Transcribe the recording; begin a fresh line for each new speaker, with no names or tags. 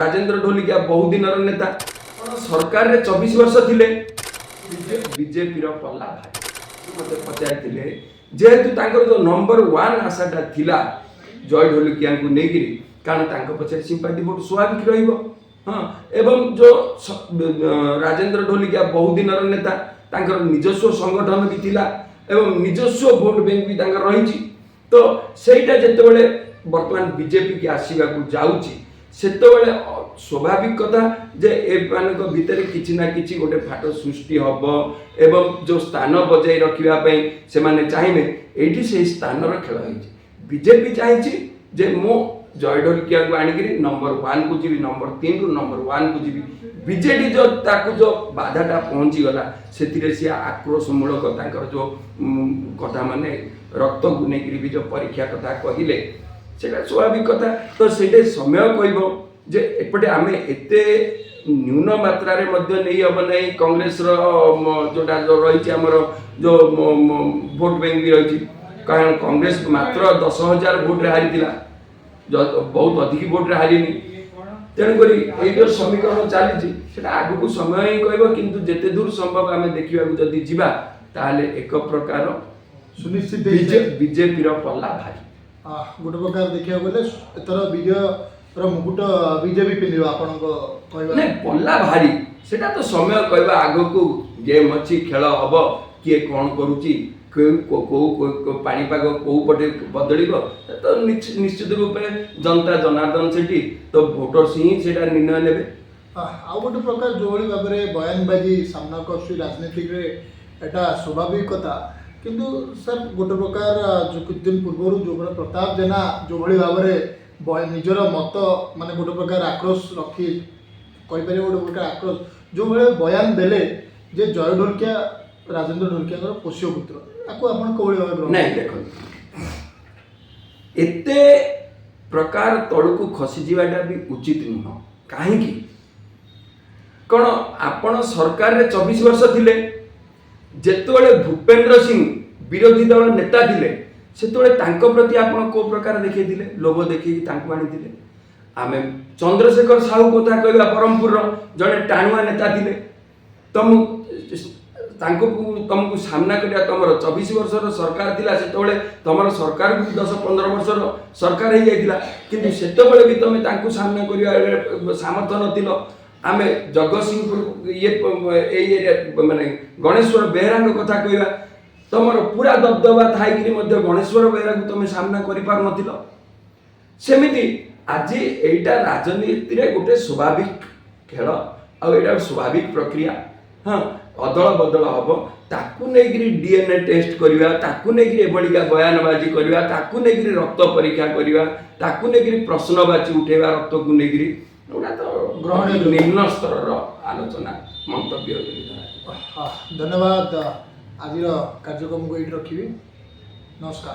ରାଜେନ୍ଦ୍ର ଢୋଲିକିଆ ବହୁ ଦିନର ନେତା। ଆପଣ ସରକାରରେ 24 ବର୍ଷ ଥିଲେ। ବିଜେପିର ପଲ୍ଲା ଭାଇ ମୋତେ ପଚାରିଥିଲେ, ଯେହେତୁ ତାଙ୍କର ଯୋଉ ନମ୍ବର ୱାନ୍ ଆଶାଟା ଥିଲା ଜୟ ଢୋଲିକିଆଙ୍କୁ ନେଇକିରି, କାରଣ ତାଙ୍କ ପଛରେ ସିମ୍ପାଥି ଭୋଟ ସ୍ୱାଭାବିକ ରହିବ। ହଁ, ଏବଂ ଯୋଉ ରାଜେନ୍ଦ୍ର ଢୋଲିକିଆ ବହୁ ଦିନର ନେତା, ତାଙ୍କର ନିଜସ୍ୱ ସଂଗଠନ ବି ଥିଲା ଏବଂ ନିଜସ୍ୱ ଭୋଟ ବ୍ୟାଙ୍କ ବି ତାଙ୍କର ରହିଛି। ତ ସେଇଟା ଯେତେବେଳେ ବର୍ତ୍ତମାନ ବିଜେପିକି ଆସିବାକୁ ଯାଉଛି, ସେତେବେଳେ ସ୍ୱାଭାବିକ କଥା ଯେ ଏମାନଙ୍କ ଭିତରେ କିଛି ନା କିଛି ଗୋଟେ ଫାଟ ସୃଷ୍ଟି ହବ ଏବଂ ଯେଉଁ ସ୍ଥାନ ବଜାଇ ରଖିବା ପାଇଁ ସେମାନେ ଚାହିଁବେ। ଏଇଠି ସେଇ ସ୍ଥାନର ଖେଳ ହେଇଛି। ବିଜେପି ଚାହିଁଛି ଯେ ମୁଁ ଜୟ ଢୋଲକିଆକୁ ଆଣିକିରି ନମ୍ବର ୱାନ୍କୁ ଯିବି, ନମ୍ବର 3ରୁ ନମ୍ବର ୱାନ୍କୁ ଯିବି। ବିଜେଡି ଯୋଉ ତାକୁ ଯୋଉ ବାଧାଟା ପହଞ୍ଚିଗଲା, ସେଥିରେ ସିଏ ଆକ୍ରୋଶମୂଳକ ତାଙ୍କର ଯୋଉ କଥା, ମାନେ ରକ୍ତକୁ ନେଇକିରି ବି ଯୋଉ ପରୀକ୍ଷା କଥା କହିଲେ, ସେଇଟା ସ୍ୱାଭାବିକ କଥା। ତ ସେଇଟା ସମୟ କହିବ ଯେ ଏପଟେ ଆମେ ଏତେ ନ୍ୟୁନ ମାତ୍ରାରେ ମଧ୍ୟ ନେଇ ହେବ ନାହିଁ। କଂଗ୍ରେସର ଯୋଉଟା ଯୋଉ ରହିଛି, ଆମର ଯୋଉ ଭୋଟ ବ୍ୟାଙ୍କ ବି ରହିଛି, କାରଣ କଂଗ୍ରେସ ମାତ୍ର 10,000 ଭୋଟରେ ହାରିଥିଲା, ବହୁତ ଅଧିକ ଭୋଟରେ ହାରିନି। ତେଣୁକରି ଏଇ ଯୋଉ ସମୀକରଣ ଚାଲିଛି, ସେଟା ଆଗକୁ ସମୟ ହିଁ କହିବ। କିନ୍ତୁ ଯେତେ ଦୂର ସମ୍ଭବ ଆମେ ଦେଖିବାକୁ ଯଦି ଯିବା, ତାହେଲେ ଏକ ପ୍ରକାର
ସୁନିଶ୍ଚିତ
ବିଜେପିର ପଲ୍ଲା ଭାରି।
ଗୋଟେ ପ୍ରକାର ଦେଖିବାକୁ ଗଲେ ଏଥର ବିଜୟର ମୁକୁଟ ବିଜେପି ପିନ୍ଧିବ, ଆପଣଙ୍କ କହିବା?
ନାଇଁ, ପଲ୍ଲା ଭାରି ସେଟା ତ ସମୟ କହିବା। ଆଗକୁ ଗେମ୍ ଅଛି, ଖେଳ ହବ, କିଏ କ'ଣ କରୁଛି, କେଉଁ କୋଉ କୋଉ କୋଉ ପାଣିପାଗ କୋଉ ପଟେ ବଦଳିବ, ତ ନିଶ୍ଚିତ ରୂପେ ଜନତା ଜନାର୍ଦ୍ଦନ ସେଠି ତ ଭୋଟର୍ସ ହିଁ ସେଇଟା ନିର୍ଣ୍ଣୟ ନେବେ।
ଆଉ ଗୋଟେ ପ୍ରକାର ଯେଉଁଭଳି ଭାବରେ ବୟାନବାଜି ସାମ୍ନାକୁ ଆସୁଛି ରାଜନୀତିରେ, ଏଇଟା ସ୍ୱାଭାବିକ କଥା। କିନ୍ତୁ ସାର୍, ଗୋଟେ ପ୍ରକାର ଯୋଉ କିଛି ଦିନ ପୂର୍ବରୁ ଯେଉଁଭଳି ପ୍ରତାପ ଜେନା ଯେଉଁଭଳି ଭାବରେ ନିଜର ମତ, ମାନେ ଗୋଟେ ପ୍ରକାର ଆକ୍ରୋଶ ରଖି କହିପାରିବେ, ଗୋଟେ ପ୍ରକାର ଆକ୍ରୋଶ ଯେଉଁଭଳି ବୟାନ ଦେଲେ ଯେ ଜୟ ଢୋଲକିଆ ରାଜେନ୍ଦ୍ର ଢୋଲକିଆଙ୍କର ପୋଷ୍ୟ ପୁତ୍ର, ତାକୁ ଆପଣ କୋଉଭଳି ଭାବେ ଗ୍ରହଣ
ନାଇଁ, ଦେଖନ୍ତୁ, ଏତେ ପ୍ରକାର ତଳକୁ ଖସିଯିବାଟା ବି ଉଚିତ ନୁହଁ। କାହିଁକି? କ'ଣ ଆପଣ ସରକାରରେ 24 ବର୍ଷ ଥିଲେ। ଯେତେବେଳେ ଭୂପେନ୍ଦ୍ର ସିଂ ବିରୋଧୀ ଦଳ ନେତା ଥିଲେ, ସେତେବେଳେ ତାଙ୍କ ପ୍ରତି ଆପଣ କୋଉ ପ୍ରକାର ଦେଖେଇଥିଲେ? ଲୋଭ ଦେଖେଇକି ତାଙ୍କୁ ଆଣିଥିଲେ। ଆମେ ଚନ୍ଦ୍ରଶେଖର ସାହୁ କଥା କହିବା, ବ୍ରହ୍ମପୁରର ଜଣେ ଟାଣୁଆ ନେତା ଥିଲେ। ତମ ତାଙ୍କୁ ତମକୁ ସାମ୍ନା କରିବା, ତମର 24 ବର୍ଷର ସରକାର ଥିଲା ସେତେବେଳେ, ତମର ସରକାରକୁ ବି 10-15 ବର୍ଷର ସରକାର ହେଇଯାଇଥିଲା, କିନ୍ତୁ ସେତେବେଳେ ବି ତମେ ତାଙ୍କୁ ସାମ୍ନା କରିବା ସାମର୍ଥ୍ୟ ନଥିଲ। ଆମେ ଜଗତସିଂହପୁର ଇଏ ଏଇ ଏରିଆ, ମାନେ ଗଣେଶ୍ୱର ବେହେରାଙ୍କ କଥା କହିବା, ତମର ପୁରା ଦବଦବା ଥାଇକିରି ମଧ୍ୟ ଗଣେଶ୍ୱର ବେହେରାକୁ ତମେ ସାମ୍ନା କରିପାରୁନଥିଲ। ସେମିତି ଆଜି ଏଇଟା ରାଜନୀତିରେ ଗୋଟେ ସ୍ୱାଭାବିକ ଖେଳ ଆଉ ଏଇଟା ସ୍ୱାଭାବିକ ପ୍ରକ୍ରିୟା। ହଁ, ଅଦଳ ବଦଳ ହବ। ତାକୁ ନେଇକିରି ଡିଏନଏ ଟେଷ୍ଟ କରିବା, ତାକୁ ନେଇକିରି ଏଭଳିକା ବୟାନବାଜି କରିବା, ତାକୁ ନେଇକିରି ରକ୍ତ ପରୀକ୍ଷା କରିବା, ତାକୁ ନେଇକିରି ପ୍ରଶ୍ନବାଚୀ ଉଠେଇବା ରକ୍ତକୁ ନେଇକିରି, ଏଗୁଡ଼ା ତ
ଗ୍ରହଣୀୟ
ନିମ୍ନ ସ୍ତରର ଆଲୋଚନା, ମନ୍ତବ୍ୟ ବୋଲି ଧରାଯିବ।
ଧନ୍ୟବାଦ। ଆଜିର କାର୍ଯ୍ୟକ୍ରମକୁ ଏଇଠି ରଖିବି। ନମସ୍କାର।